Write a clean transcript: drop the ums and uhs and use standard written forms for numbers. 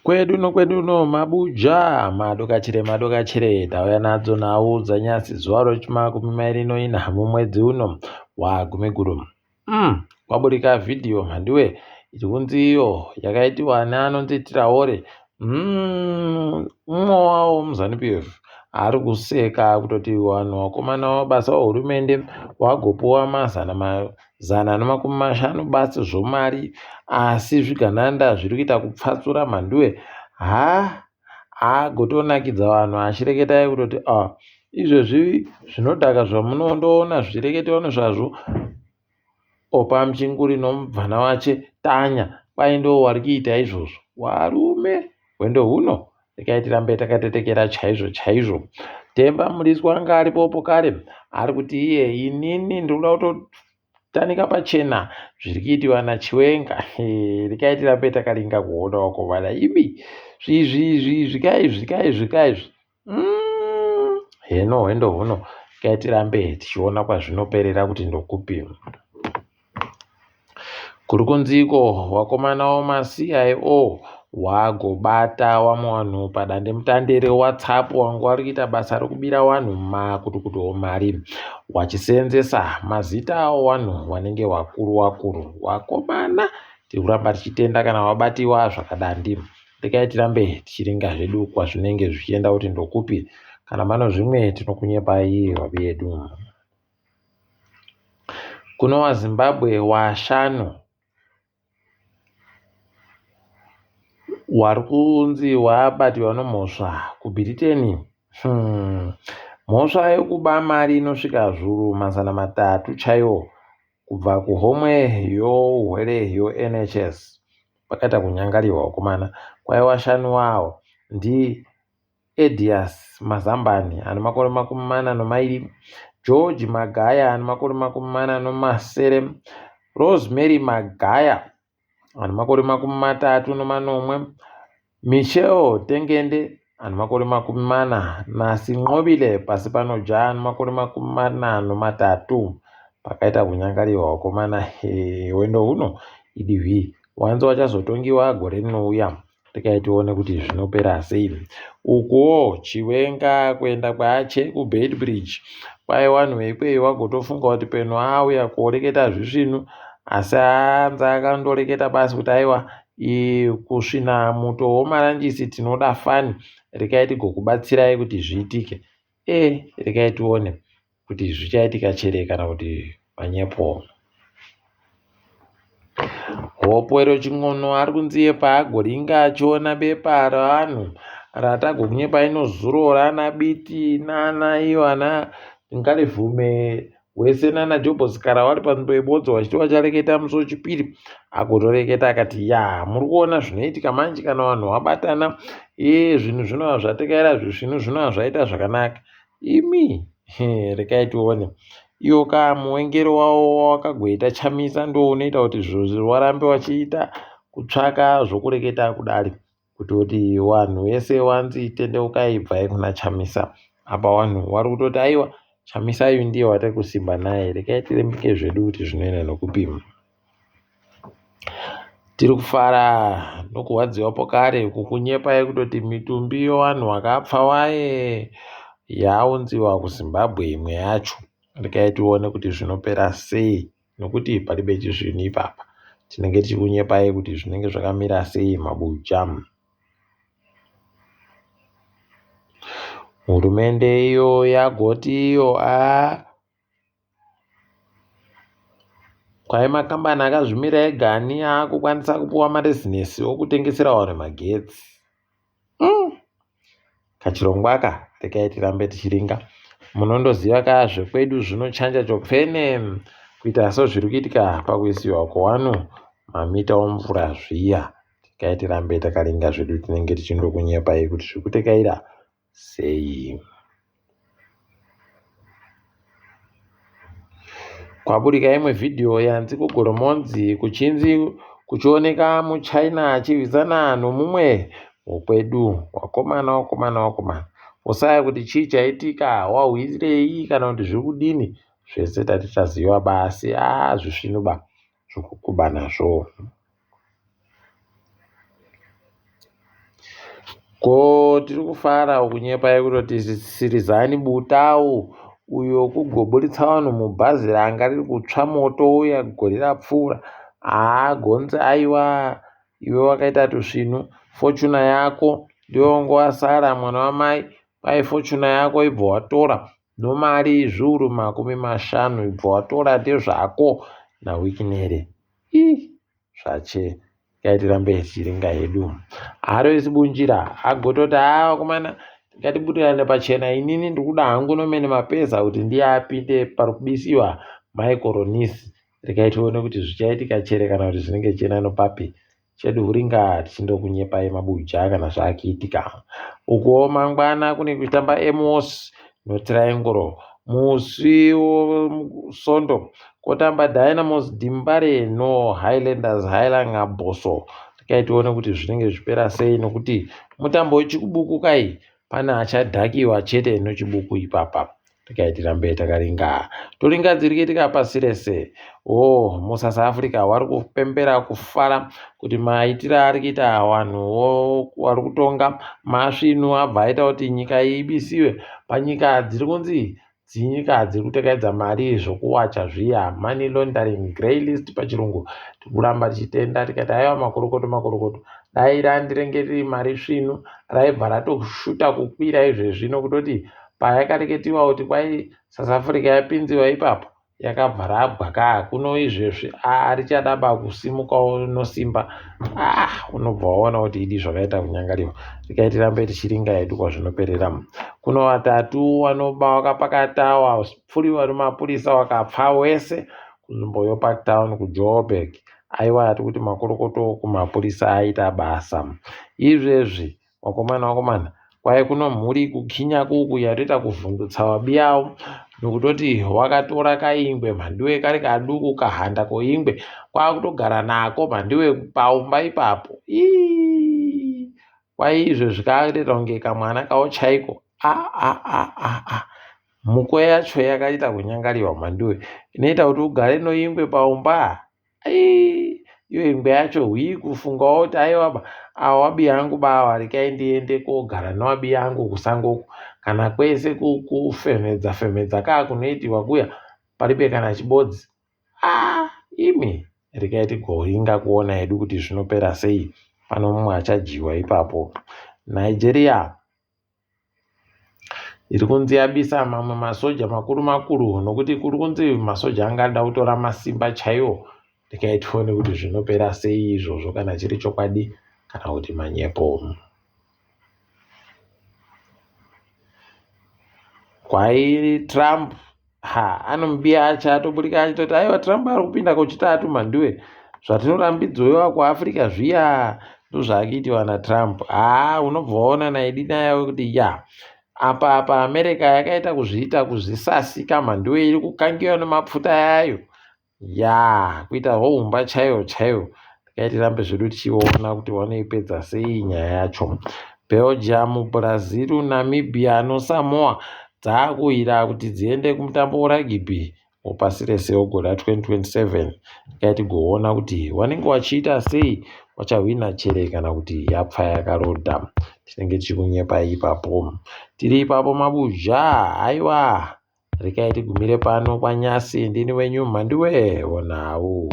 Kwedu nokwedu uno mabuja madokachire madokachire tauya nadzo nhau dzanyasi zuva rechimakumi mairi noina mumwedzi uno wagumiguru. Kwaburika vhidhiyo mhanduwe iri kunzi iyo yakaitiwa neanonzi Traore. Mumwe wawo muZanu PF ari kuseka kutoti vanhu vakomana vabasa vehurumende vagopuwa mazana 150 basi zvomari asi zvigananda zviri kuita kupfatsura mhanduwe haa agotonakidza vanhu achireketa kutoti a ah, izvezvi zvinodhaka zvamunondoona zvichireketewa nezvazvo opa muchinguri nomubvana wache tanya kwai ndo wari kuita izvozvo warume hwendo huno rekai tirambe takatetekera chaizvo chaizvo temba muliswa anga aripopo kare ari kuti iye inini ndiri kuda kutotanika pachena zviri kuitiwa nachiwenga rekai tirambe takaringa kuona wakomana imi zvikai zvikai zvikai izvi heno hwendo huno rekai tirambe tichiona kwazvinoperera kuti ndokupi Kuri kunziko wakomana wemaCIO wagobata wamwe wanhu padandemutande reWhatsApp wangu wari kuita basa rekubira wanhu makutukutu omari wachiseenzesa mazita awanhu wanenge wakuru wakuru. Wakomana tiri kuramba tichitenda kana wabatiwa zvakadandi. Regai tirambe tichiringa zvedu kwazvinenge zvichienda kuti ndokupi kana mano zvimwe tinokunyepai vavi yedu. Kuno waZimbabwe washanu wari kunzi wabatiwa nomhosva kuBhiriteni. Mhosva yekuba mari inosvika zvuru 300 chaiwo kubva kuhomwe youhwere yoNHS. Pakaita kunyangariwa vakomana. Kwai washanu wawo ndi Edias Mazambani ane makore 42, George Magaya ane makore 47, Rosemary Magaya ane makore 37, Michelle Tengende ane makore 40 naSinqobile Pasipanoja ane makore 43. Pakaita kunyangariwa vakomana, hwendo huno idihwi wanzi wachazotongiwa gore rinouya. Regai tione kuti zvinopera sei. Ukuwo Chiwenga kuenda kwaache kuBeitbridge kwai vanhu veikweyo vagotofunga kuti peno auya koreketa zvisvinu asi anzi akandoreketa basi kuti aiwa kusvina muto womaranjisi tinoda fani regai tigokubatsirai kuti zviitike. E regai tione kuti zvichaitika chere kana kuti manyepo. Hopewell Chin'ono ari kunzi iye paagoringa achiona bepa ravanhu ratagokunyepa inozuro rana Biti nana iyo ana Ngarivhume wese nana Jobho Sikhala wari panzvimbo yebodzo vachiti vachareketa musi wechipiri agotoreketa akati ya muri kuona zvinoitika manje kana vanhu vabatana ee zvinhu zvinova zvatekaira zvisvinu zvinova zvaita zvakanaka Imi rekai tione. Iwo ka muwengero wawo wawakagoita Chamisa ndiwo unoita kuti zviro warambe wachiita kutsvaka zvokureketa kudari kutoti wanhu wese wanzi tendeukai ibvai kuna Chamisa. Apa wanhu wari kutoti aiwa Chamisa uyu ndiye watiri kusimba naye rekai tirembike zvedu kuti zvinoenda nokupima. Tiri kufara nokurwadziwa pokare kukunyepai kutoti mitumbi yevanhu vakapfa waye yaunziwa kuZimbabwe imwe yacho. Regai tione kuti zvinopera sei nokuti paribe chisvinu ipapa. Tinenge tichikunyepai kuti zvinenge zvakamira sei mabuja. Hurumende iyo yagoti iyo aa Kwai makambani akazvimira ega ani akukwanisa kupuwa marezinesi okutengesera vanhu magetsi. Kachirongwa aka regai tirambe tichiringa. Munondoziva ka zvekwedu zvinochanja chopfene kuita sezviri kuitika pakuisiwa kwevanhu mamita omvura zviya. Regai tirambe takaringa zvedu tinenge tichindokunyepai kuti zviri kutekaira sei. Kwaburika imwe vhidhiyo yanzi kuGoromonzi kuchinzi kuchioneka muChina achirwisana nomumwe wokwedu. Wakomana wakomana wakomana. Usaya kuti chii chaitika, wahwirei kana kuti zviri kudini. Zvese tati taziva basi aa zvisvinu ba zvokukuba nazvo. Ko tiri kufara kunyepai kutoti Sirizani Butau uyo kugoburitsa vanhu mubhazi ranga riri kutsva moto uya gore rapfuura haagonzi aiwa iwe wakaita tusvinu fortuna yako ndiwe wanga wasara mwana wamai kwai fortuna yako ibva watora nomari zviuru 50 ibva watora ndezvako naWicknell ii zvache regai tirambe tichiringa hedu. Alois Bunjira agototi haa vakomana ngatibudirane pachena inini ndikuda hangu Norman Mapeza kuti ndiye apinde pari kubisiwa Michael Ronisi. Regai tione kuti zvichaitika chere kana kuti zvinenge chenano papi. Chedu huringa tichindokunyepai mabuja kana zvakiitika. Ukuwo mangwana kune kuchitamba Emos noTriangle. Musi weSondo kotamba Dynamos Dembare noHighlanders Highlander Bosso. Regai tione kuti zvinenge zvichipera sei nokuti mutambo wechibuku kai pane achadhakiwa chete nochibuku ipapa. Regai tirambe takaringa. Toringa dziri kuitika pasi rese. Oh, muSouth Africa vari kupembera kufara kuti maitiro ari kuita vanhu vari kutonga masvinu abva aita kuti nyika ibisiwe panyika dziri kunzi dzinyika dziri kutekaidza mari zvokuwacha zviya money laundering grey list pachirungu tikuramba tichitenda tikati aiwa makorokoto makorokoto dai randi renge riri mari svinu raibva ratoshuta kukwira izvezvi nokutoti Payakareketiwa kuti kwai South Africa yapinziwa ipapo yakabva rabwa kaa kuno izvezvi aa richada ba kusimukawo nosimba ah unobva waona kuti idi zvakaita kunyangariwa regai tirambe tichiringa hedu kwazvinoperera kuno vatatu wanoba wakapakata wapfuriwa nemapurisa wakapfa wese kunzvimbo yoparktown kujoburg aiwa ati kuti makorokoto kumapurisa aita basa izvezvi Vakomana vakomana kwai kuno mhuri kukinya kuku yatoita kuvhundutsa vabiyawo nokutoti wakatora kaingwe mhanduwe kari kaduku kahanda koingwe kwakutogara nako mhanduwe paumba ipapo ii kwai izvezvi kakutoita kunge kamwana kawo chaiko a a a a a muko yacho yakaita kunyangariwa mhanduwe inoita kuti ugare noingwe paumba Aii iyo ingwe yacho hwii kufungawo kuti aiwa ba awa wabi yangu ba awa rekai ndiende kogara newabi yangu kusango uku kana kwese kufemhedza femhedza kaa kunoitiwa kuya paribe kana chibodzi ah imi rekai tigoringa kuona hedu kuti zvinopera sei pano mumwe achadyiwa ipapo Nigeria Iri kunzi yabisa mamwe masoja makuru makuru nokuti kuri kunzi masoja anga ada kutora masimba chaiwo. Regai tione kuti zvinopera sei izvozvo kana chiri chokwadi kana kuti manyepo. Kwai Trump Ha, anomubiya acha atoburika achitoti aiwa Trump ari kupinda kochitatu mhanduwe zvatinorambidzwa kuAfrica zviya ndozvaakuitiwa naTrump. Haa unobva waona naidi nayawe kuti ya apa apa America yakaita kuzviita kuzvisasika mhanduwe iri kukangiwa nemapfuta yayo. Yaa kuita hohumba chaiyo chaiyo regai tirambe zvedu tichiona kuti vanoipedza sei nyaya yacho. Belgium, Brazil, Namibia noSamoa dzakuhwira kuti dziende kumutambo werugby wepasi rese wegore ra2027. Regai tigoona kuti vanenge vachiita sei vachahwina chere kana kuti yapfa yakarodha. Tinenge tichikunyepai ipapo. Tiri ipapo mabuja haiwa. Regai tigumire pano kwaNyasi ndini wenyu Mhanduwe Wonhau.